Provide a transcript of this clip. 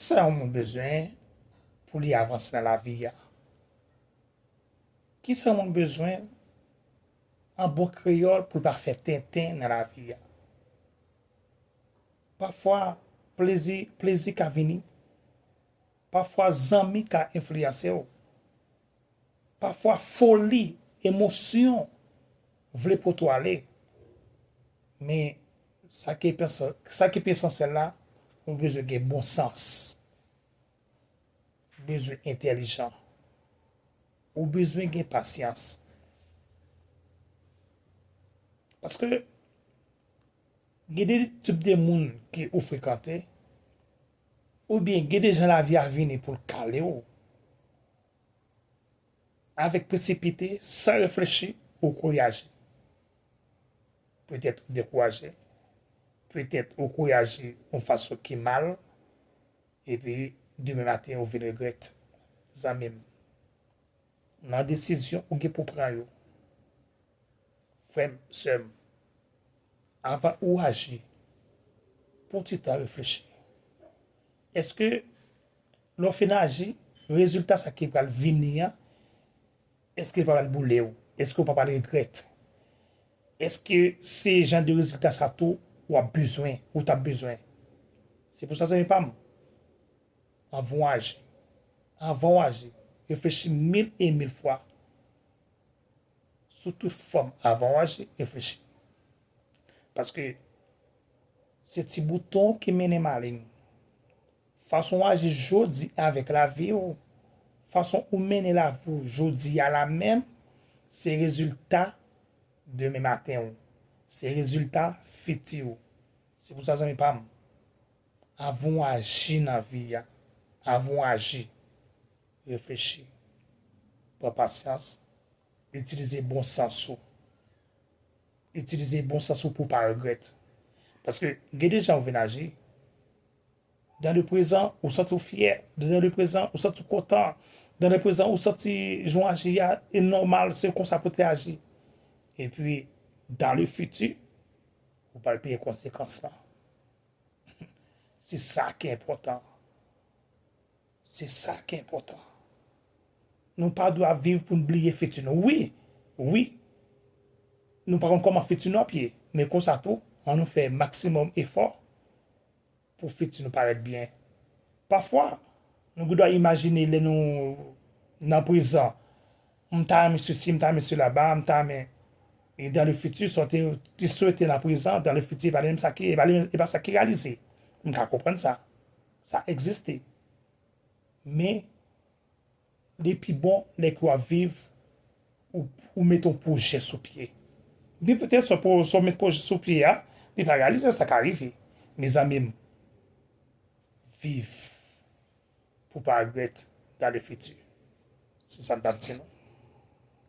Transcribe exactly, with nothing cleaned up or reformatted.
Kisa yon moun bezwen pou li avanse nan lavi a? Kisa yon moun bezwen an bon kreyòl pou l pa fè tenten nan lavi a? Pafwa, plezi, plezi ka vini. Pafwa, zanmi ka enfliyanse w. Pafwa, foli, emosyon vle pote w ale. Men, sa ki esansyèl la, ou bezwen gen bon sans. Ou bezwen entèlijan. Ou bezwen gen pasyans. Paske gen de tip de moun ke ou frekante, oubyen gen de jan lavi a vini pou l kale w. Avèk presipite, san reflechi, ou kouri aji. Petèt ou dekouraje, petèt ou kouri aji yon fason ki mal, epi demen maten ou vin regrèt. Zanmi m, nan desizyon ou gen pou pran yo, frè m, sè m, avan ou aji, pran ti tan reflechi. Èske lè w fin aji, rezilta sa ki pral vini an, èske l pa pral boule w? Èske w pa pral regrèt? Èske se jan de rezilta sa tou w ap bezwen, ou t ap bezwen? Se pou sa, zanmi pa m, anvan w aji, anvan w aji, reflechi mil e mil fwa. Sou tout fòm, avan w aji, reflechi. Paske se ti bouton ki mennen maleng. Fason w aji jodi avèk lavi w, fason ou mennen lavi w jodi a la menm, se rezilta demen maten w. Se rezilta fiti w. Se pou sa, zanmi pa m, avan w aji nan vi a, avan w aji, reflechi. Pran pasyans. Itilize bon sans ou. Itilize bon sans ou pou w pa regrèt. Paske gen de jan ou vin aji. Dans le présent, ou santi w fyè. Dans le présent, ou santi w kontan. Dans le présent, ou santi jan w aji a e nòmal, se konsa pou w te aji. Epi, dans le futur, ou pral peye konsekans lan. Se sa ki enpòtan. Se sa ki enpòtan. Nou pa dwe ap viv pou n bliye fiti nou. Wi, wi. Nou pa konn kòman fiti nou ap ye. Men konsa tou, ann nou fè maksimòm efò pou fiti nou parèt byen. Pafwa, nou gendwa imajine lè nou nan prezan, m ta renmen sesi, m ta renmen sela, m ta renmen, e dans le futur, sa w te, te swete nan prezan, dans le futur, e pa li menm sa ki, e pa li menm, e pa sa ki reyalize. M ka konprann sa. Sa egziste. Men, li pi bon lè ke w ap viv, ou, ou mete yon pwojè sou pye. Li petèt sa pou, sa w met pwojè sou pye a, li pa reyalize, sa ka rive. Mezanmi m, viv pou pa regrèt dans le futur. Se sa m t ap di nou.